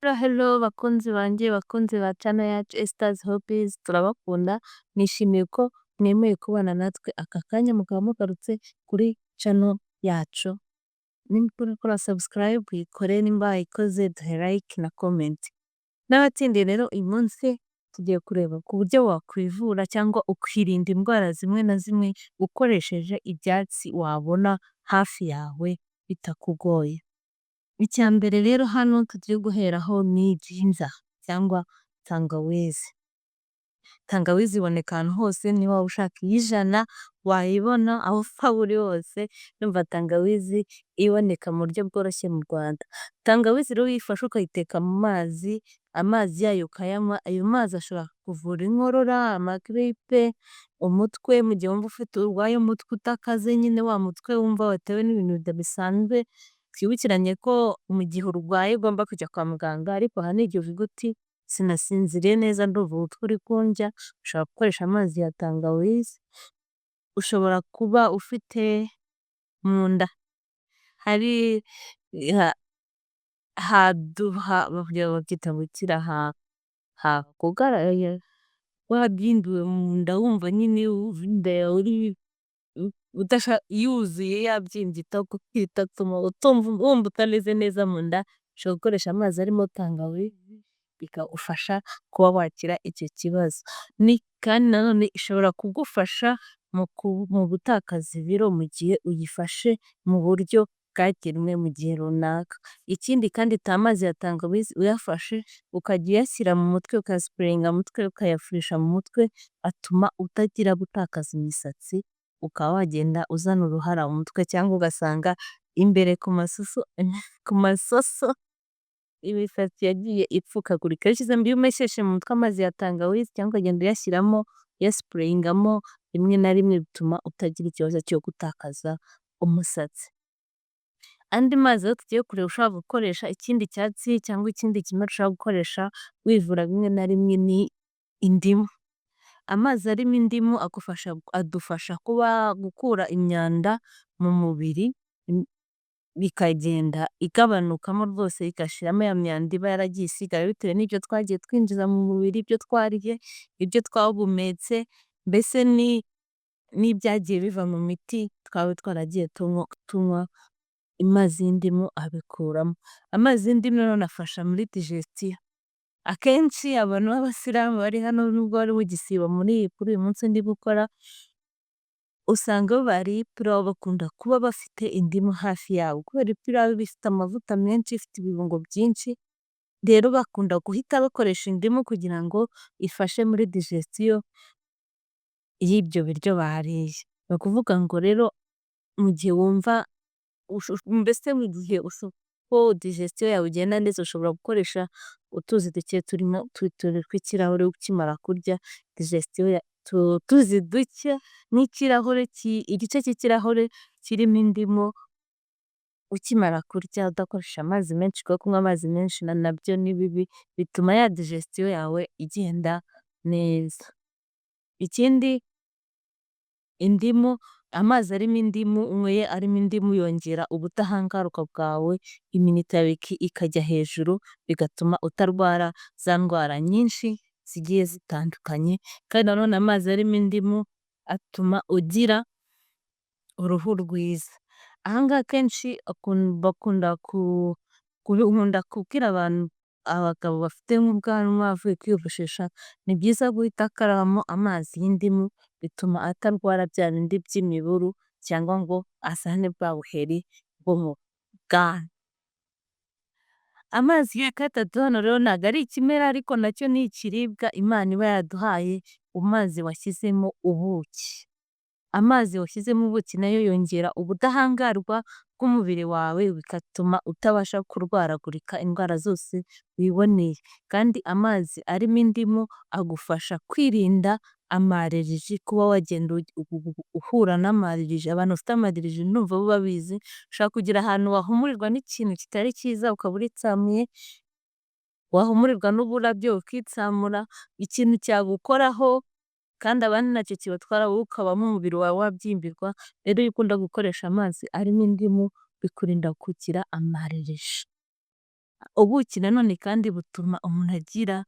Hello hello bakunzi banjye, bakunzi ba channel yacu Esther's Hobbies, turabakunda, nishimiye ko mwemeye kubana natwe aka kanya mukaba mugarutse kuri channel yacu. Nimba utarakora subscribe uyikore, nimba wayikoze duhe like na comment. N'abatsindiye rero, uyu munsi tugiye kureba ku buryo wakwivura cyangwa ukirinda indwara zimwe na zimwe ukoresheje ibyatsi wabona hafi yawe bitakugoye. Icya mbere rero hano tugiye guheraho ni ginger cyangwa tangawizi. Tangawizi iboneka ahantu hose, niba waba ushaka iy'ijana wayibona aho waba uri hose, ndumva tangawizi iboneka mu buryo bworoshye mu Rwanda. Tangawizi rero iyo uyifashe ukayiteka mu mazi, amazi yayo ukayanywa, ayo mazi ashobora kukuvura inkorora, amagiripe, umutwe mu gihe wumva ufite urwaye umutwe utakaze nyine, wa mutwe wumva watewe n'ibintu bisanzwe. Twibukiranye ko mu gihe urwaye ugomba kujya kwa muganga, ariko hari n'igihe uvuga uti "Sinasinziriye neza, ndumva umutwe uri kundya", ushobora gukoresha amazi ya tangawizi. Ushobora kuba ufite mu nda hari babyita ngo iki ra, hakugaraye, wabyimbiwe mu nda, wumva nyine inda yawe yuzuye, yabyimbye, itatuma wumva utameze neza mu nda, ushobora gukoresha amazi arimo tangawizi bikagufasha kuba wakira icyo kibazo. Kandi nanone ishobora kugufasha mu gutakaza ibiro mu gihe uyifashe mu buryo bwagenwe mu gihe runaka. Ikindi kandi, amazi ya tangawizi uyafashe ukajya uyashyira mu mutwe, ukayasprayinga mu mutwe, ukayafurisha mu mutwe, atuma utagira gutakaza imisatsi, ukaba wagenda uzana uruhara mu mutwe cyangwa ugasanga imbere ku masoso imisatsi yagiye ipfukagurika. Iyo umesheshe mu mutwe amazi ya tangawizi cyangwa ukagenda uyashyiramo, uyasprayingamo rimwe na rimwe, bituma utagira ikibazo cyo gutakaza umusatsi. Andi mazi rero tugiye kureba ushobora gukoresha, ikindi cyatsi cyangwa ikindi kimera ushobora gukoresha wivura rimwe na rimwe, ni indimu. Amazi arimo indimu agufasha, adufasha kuba gukura imyanda mu mubiri, bikagenda igabanukamo rwose, igashiramo ya myanda iba yaragiye isigara bitewe n'ibyo twagiye twinjiza mu mubiri, ibyo twariye, ibyo twahumetse, mbese ni n'ibyagiye biva mu miti twaba twaragiye tunywa, amazi y'indimu abikuramo. Amazi y'indimu nanone afasha muri digestion. Akenshi abantu b'abasilamu bari hano, nubwo bari mu gisibo muri kuri uyu munsi ndi gukora, usanga iyo bariye ipirawu bakunda kuba bafite indimu hafi yabo, kubera ipirawu iba ifite amavuta menshi, ifite ibirungo byinshi, rero bakunda guhita bakoresha indimu kugira ngo ifashe muri digestion y'ibyo biryo bariye. Ni ukuvuga ngo rero mu gihe wumva, mbese mu gihe ko digestion yawe igenda neza, ushobora gukoresha utuzi duke turimo tw'ikirahure ukimara kurya, digestion, utuzi duke nk'ikirahure, igice cy'ikirahure kirimo indimu ukimara kurya, udakoresha amazi menshi, kuko kunywa amazi menshi nabyo ni bibi, bituma ya digestion yawe igenda neza. Ikindi, indimu, amazi arimo indimu unyweye arimo indimu yongera ubudahangarwa bwawe, immunité yawe ikajya hejuru, bigatuma utarwara za ndwara nyinshi zigiye zitandukanye. Kandi nanone amazi arimo indimu atuma ugira uruhu rwiza. Aha ngaha akenshi bakunda, nkunda kubwira abantu, abagabo bafite nk'ubwanwa avuye kwiyogoshesha, ni byiza guhita akarabamo amazi y'indimu, bituma atarwara bya bindi by'imiburu cyangwa ngo azane bwa buheri bwo mu bwanwa. Amazi ya gatatu hano rero ntabwo ari ikimera, ariko nacyo ni ikiribwa Imana iba yaduhaye, amazi washyizemo ubuki. Amazi washyizemo ubuki nayo yongera ubudahangarwa bw'umubiri wawe, bigatuma utabasha kurwaragurika indwara zose wiboneye. Kandi amazi arimo indimu agufasha kwirinda ama allergie, kuba wagenda uhura n'ama allergie. Abantu bafite ama allergie ndumva bo babizi, ushobora kugira ahantu wahumurirwa n'ikintu kitari cyiza ukaba uritsamuye, wahumurirwa n'uburabyo ukitsamura, ikintu cyagukoraho kandi abandi ntacyo kibatwara, wowe ukabamo umubiri wawe wabyimbirwa. Rero iyo ukunda gukoresha amazi arimo indimu bikurinda kugira ama allergie. Ubuki nanone kandi butuma umuntu agira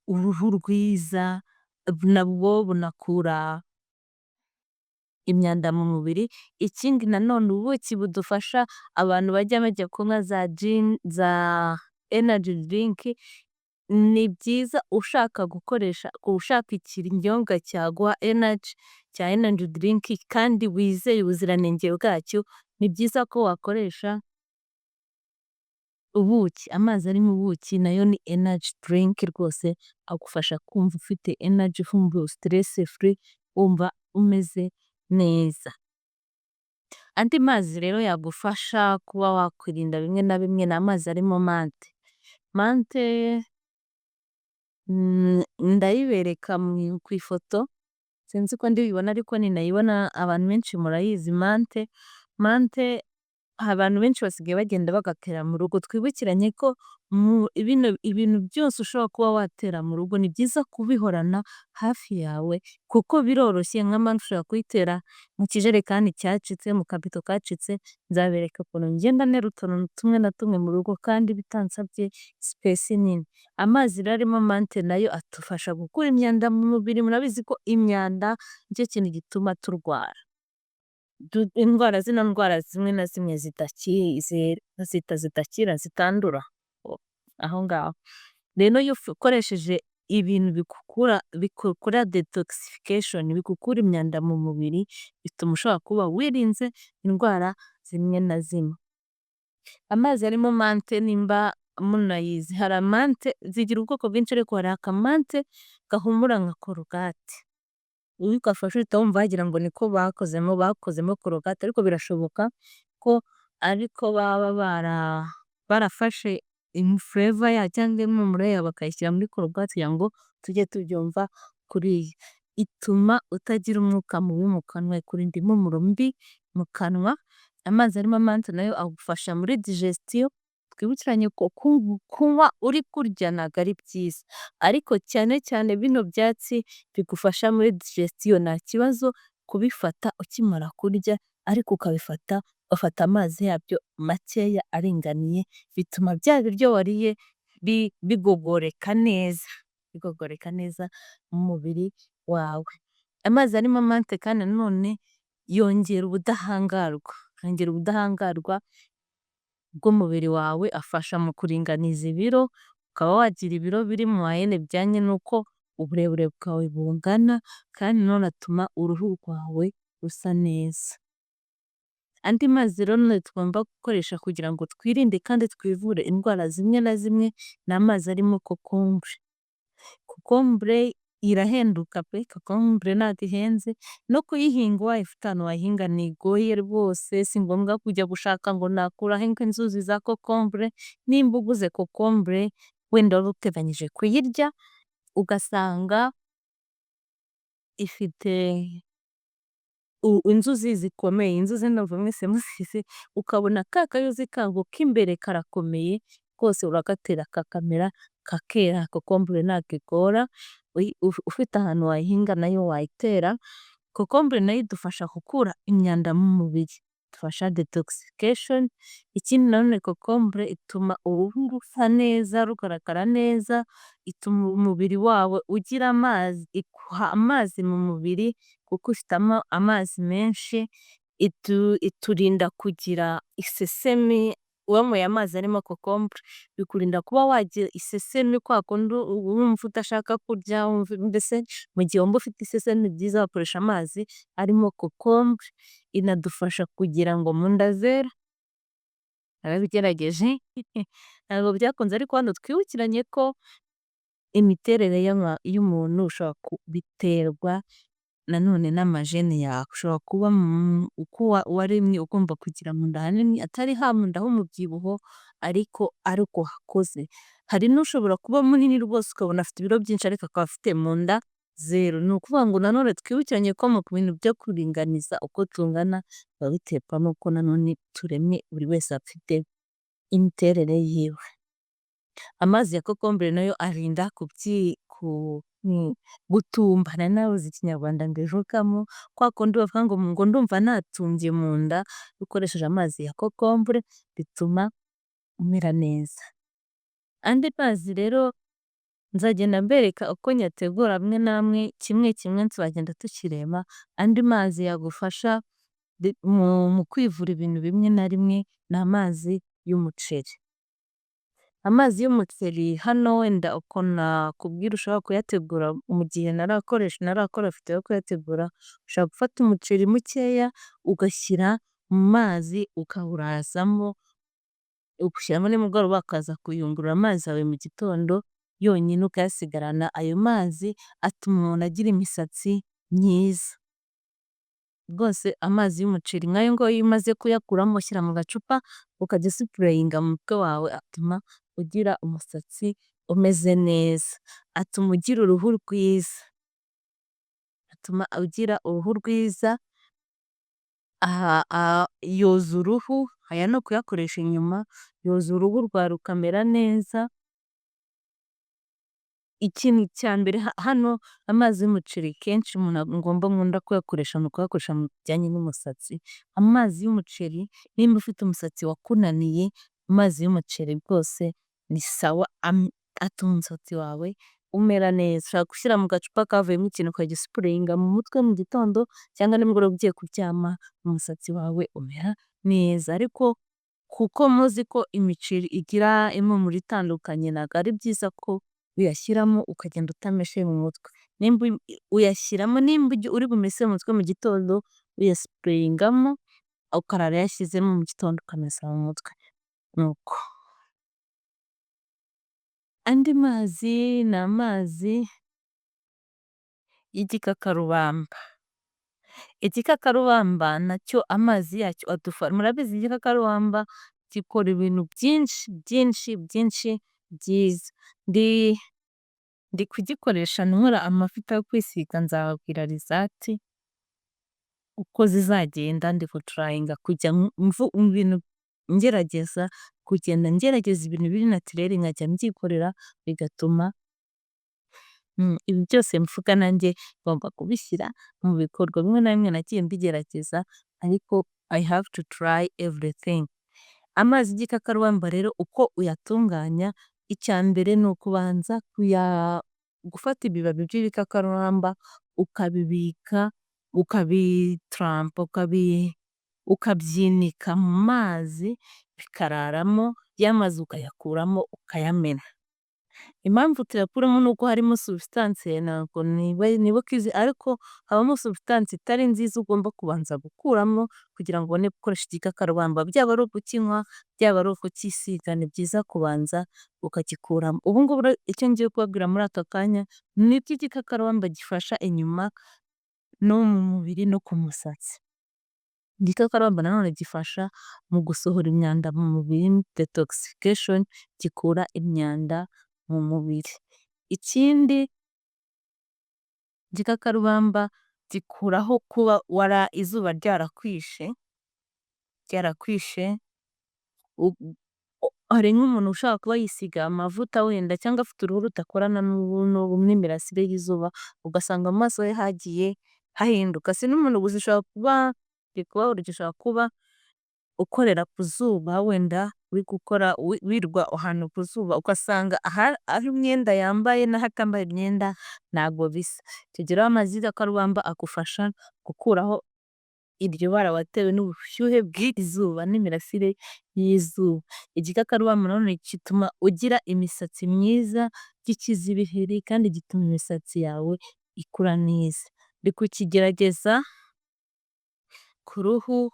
uruhu rwiza, nabwo bunakura imyanda mu mubiri, ikindi nanone ubuki budufasha, abantu bajya bajya kunywa za gin, za energy drink, ni byiza ushaka gukoresha, ushaka ikinyobwa cyaguha energy, cya energy drink kandi wizeye ubuziranenge bwacyo, ni byiza ko wakoresha ubuki. Amazi arimo ubuki nayo ni energy drink rwose, agufasha kumva ufite energy, wumva stress free, wumva umeze neza. Andi mazi rero yagufasha kuba wakwirinda bimwe na bimwe, ni amazi arimo menthe. Menthe ndayibereka ku ifoto, sinzi ko ndibuyibone ariko ninayibona abantu benshi murayizi menthe, menthe abantu benshi basigaye bagenda bagatera mu rugo. Twibukiranye ko bino ibintu byose ushobora kuba watera mu rugo, ni byiza kubihorana hafi yawe kuko biroroshye, nka menthe ushobora kuyitera mu kijerekani cyacitse, mu kabido kacitse, nzabereka ukuntu ngenda ntera utuntu tumwe na tumwe mu rugo kandi bitansabye space nini. Amazi rero arimo menthe nayo adufasha gukura imyanda mu mubiri, murabizi ko imyanda nicyo kintu gituma turwara. Indwara, zino ndwara zimwe na zimwe bazita zidakira, zitandura, aho ngaho. Rero iyo ukoresheje ibintu bigukura, bikora detoxification, bigukura imyanda mu mubiri, bituma ushobora kuba wirinze indwara zimwe na zimwe. Amazi arimo menthe nimba munayizi, hari menthe zigira ubwoko bwinshi ariko hari akamanthe gahumura nka Colgate. Iyo ugafashe uhita wumva wagira ngo niko bakozemo, bakozemo Colgate, ariko birashoboka ko ariko baba barafashe flavor yayo cyangwa impumuro yayo bakayishyira muri Colgate kugira ngo tujye tubyumva kuriya. Ituma utagira umwuka mubi mu kanwa, ikurinda impumuro mbi mu kanwa. Amazi arimo menthe nayo agufasha muri digestion. Twibukiranye ko kunywa uri kurya ntabwo ari byiza, ariko cyane cyane bino byatsi bigufasha muri digestion, nta kibazo kubifata ukimara kurya, ariko ukabifata, ugafata amazi yabyo makeya aringaniye, bituma bya biryo wariye bigogoreka neza, bigogoreka neza mu mubiri wawe. Amazi arimo menthe kandi nanone yongera ubudahangarwa, yongera ubudahangarwa bw'umubiri wawe, afasha mu kuringaniza ibiro, ukaba wagira ibiro biri moyenne bijyanye n'uko uburebure bwawe bungana, kandi nanone atuma uruhu rwawe rusa neza. Andi mazi rero nanone tugomba gukoresha kugira ngo twirinde kandi twivure indwara zimwe na zimwe, ni amazi arimo concombre. Concombre irahenduka pe, concombre ntabwo ihenze, no kuyihinga ubaye ufite ahantu wayihinga ntigoye rwose, si ngombwa kujya gushaka ngo nakura he inzuzi za concombre. Nimba uguze concombre wenda wari uteganyije kuyirya, ugasanga ifite inzuzi zikomeye, inzuzi ndumva mwese muzizi, ukabona ka kayuzi kako k'imbere karakomeye, kose uragatera kakamera, kakera. Concombre ntabwo igora, ufite ahantu wayihinga nayo wayitera. Concombre nayo idufasha gukura imyanda mu mubiri, idufasha detoxification. Ikindi nanone concombre ituma uruhu rusa neza, rugaragara neza, ituma umubiri wawe ugira amazi, iguha amazi mu mubiri kuko ifitemo amazi menshi, iturinda kugira isesemi. Wanyweye amazi arimo concombre bikurinda kuba wagira isesemi, kwa kundi wumva udashaka kurya, mbese mu gihe wumva ufite isesemi ni byiza wakoresha amazi arimo concombre. Inadufasha kugira ngo mu nda zera, narabigerageje ntabwo byakunze, ariko hano twibukiranye ko imiterere y'umuntu ushobora biterwa nanone n'amagènes yawe. Ushobora kuba uko waremwe ugomba kugira mu nda hanini, atari ha mu nda h'umubyibuho ariko ari uko hakoze. Hari n'ushobora kuba munini rwose ukabona afite ibiro byinshi ariko akaba afite mu nda zero. Ni ukuvuga ngo nanone twibukiranye ko mu bintu byo kuringaniza uko tungana biba biterwa n'uko nanone turemwe, buri wese afite imiterere yiwe. Amazi ya concombre nayo arinda gutumba, nari nabuze Ikinyarwanda mbivugamo, kwa kundi bavuga ngo ndumva natumbye mu nda, iyo ukoresheje amazi ya concombre bituma umera neza. Andi mazi rero nzagenda mbereka uko nyategura amwe n'amwe, kimwe kimwe tuzagenda tukireba, andi mazi yagufasha mu kwivura ibintu bimwe na rimwe ni amazi y'umuceri. Amazi y'umuceri hano wenda ukuntu nakubwira ushobora kuyategura mu gihe ntarakoresha ntarakora video yo kuyategura, ushobora gufata umuceri mukeya ugashyira mu mazi ukawurazamo, ugashyiramo nimugoroba ukaza kuyungurura amazi yawe mu gitondo yonyine ukayasigarana, ayo mazi atuma umuntu agira imisatsi myiza. Rwose amazi y'umuceri nk'ayo ngayo iyo umaze kuyakuramo ushyira mu gacupa, ukajya usprayinga mu mutwe wawe atuma ugira umusatsi umeze neza. Atuma ugira uruhu rwiza. Atuma ugira uruhu rwiza, yoza uruhu, aya ni ukuyakoresha inyuma, yoza uruhu rwawe rukamera neza, ikintu cya mbere hano amazi y'umuceri kenshi umuntu ngomba nkunda kuyakoresha ni ukuyakoresha mu bijyanye n'umusatsi, amazi y'umuceri nimba ufite umusatsi wakunaniye, amazi y'umuceri rwose ni sawa atuma umusatsi wawe umera neza. Ushobora gushyira mu gacupa kavuyemo ikintu ukajya usprayinga mu mutwe mu gitondo cyangwa nimugoroba ugiye kuryama, umusatsi wawe umera neza. Ariko kuko muzi ko imiceri igira impumuro itandukanye ntabwo ari byiza ko uyashyiramo ukagenda utameshe mu mutwe. Nimba uyashyiramo nimba uri bumese mu mutwe mu gitondo, uyasprayingamo ukarara uyashyizemo mu gitondo ukamesa mu mutwe, ni uko. Andi mazi ni amazi y'igikakarubamba. Igikakarubamba nacyo amazi yacyo murabizi igikakarubamba gikora ibintu byinshi byinshi byinshi byiza. Ndi kugikoresha nkora amavuta yo kwisiga nzababwira result uko zizagenda, ndi gutryinga kujya mu bintu ngerageza, kugenda ngerageza ibintu biri naturel nkajya mbyikorera bigatuma ibi byose mvuga nanjye ngomba kubishyira mu bikorwa. Bimwe na bimwe nagiye mbigerageza ariko I have to try everything. Amazi y'igikakarubamba rero uko uyatunganya, icya mbere ni ukubanza gufata ibibabi by'ibikakarubamba ukabibika, ukabitarampa, ukabyinika mu mazi bikararamo, ya mazi ukayakuramo ukayamena. Impamvu tuyakuramo ni uko harimo substance, ntabwo nibuka izina ariko habamo substance itari nziza ugomba kubanza gukuramo kugira ngo ubone gukoresha igikakarubamba, byaba ari ukukinywa, byaba ari ukucyisiga, ni byiza kubanza ukagikuramo. Ubu ngubu rero icyo ngiye kubabwira muri aka kanya ni uko igikakarubamba gifasha inyuma no mu mubiri no ku musatsi. Igikakarubamba nanone gifasha mu gusohora imyanda mu mubiri, detoxification, gikura imyanda mu mubiri. Ikindi, igikakarubamba gikuraho kuba izuba ryarakwishe, ryarakwishe, hari nk'umuntu ushobora kuba yisiga amavuta wenda cyangwa afite uruhu rudakorana n'imirasire y'izuba, ugasanga mu maso he hagiye hahinduka. Si n'umuntu gusa, ushobora kuba, ndi kubaha urugero, ushobora kuba ukorera ku zuba wenda uri gukora wirirwa ahantu ku zuba, ugasanga aho imyenda yambaye n'aho atambaye imyenda ntabwo bisa. Icyo gihe rero amazi y'igikakarubamba agufasha gukuraho iryo bara watewe n'ubushyuhe bw'izuba n'imirasire y'izuba. Igikakarubamba nanone gituma ugira imisatsi myiza, gikiza ibiheri kandi gituma imisatsi yawe ikura neza. Ndi kukigerageza ku ruhu,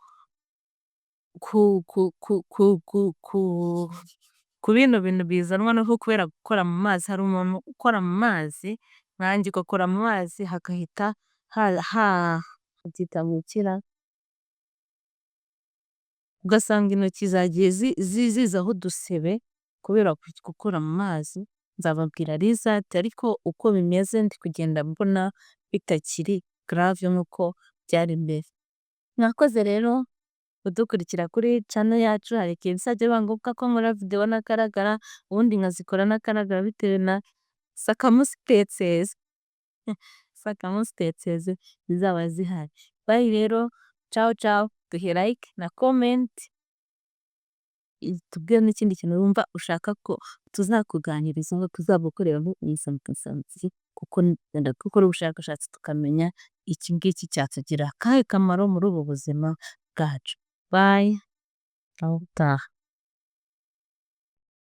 ku bino bintu bizanwa n'uruhu kubera gukora mu mazi, hari umuntu ukora mu mazi nkanjye ugakora mu mazi hagahita babyita ngo iki ra? Ugasanga intoki zagiye zizaho udusebe kubera gukora mu mazi, nzababwira result ariko uko bimeze ndi kugenda mbona bitakiri grave nk'uko byari mbere. Mwakoze rero kudukurikira kuri channel yacu, hari igihe bizajya biba ngombwa ko nkora video ntagaragara, ubundi nkazikora ntagaragara bitewe na circumstances zizaba zihari. Bye rero, cawu cawu, duhe like na comment. Utubwire n'ikindi kintu wumva ushaka ko tuzakuganirizaho, tuzagukoreraho ubushakashatsi kuko tugenda dukora ubushakashatsi tukamenya iki ngiki cyatugirira akahe kamaro muri ubu buzima bwacu. Bye, naho ubutaha.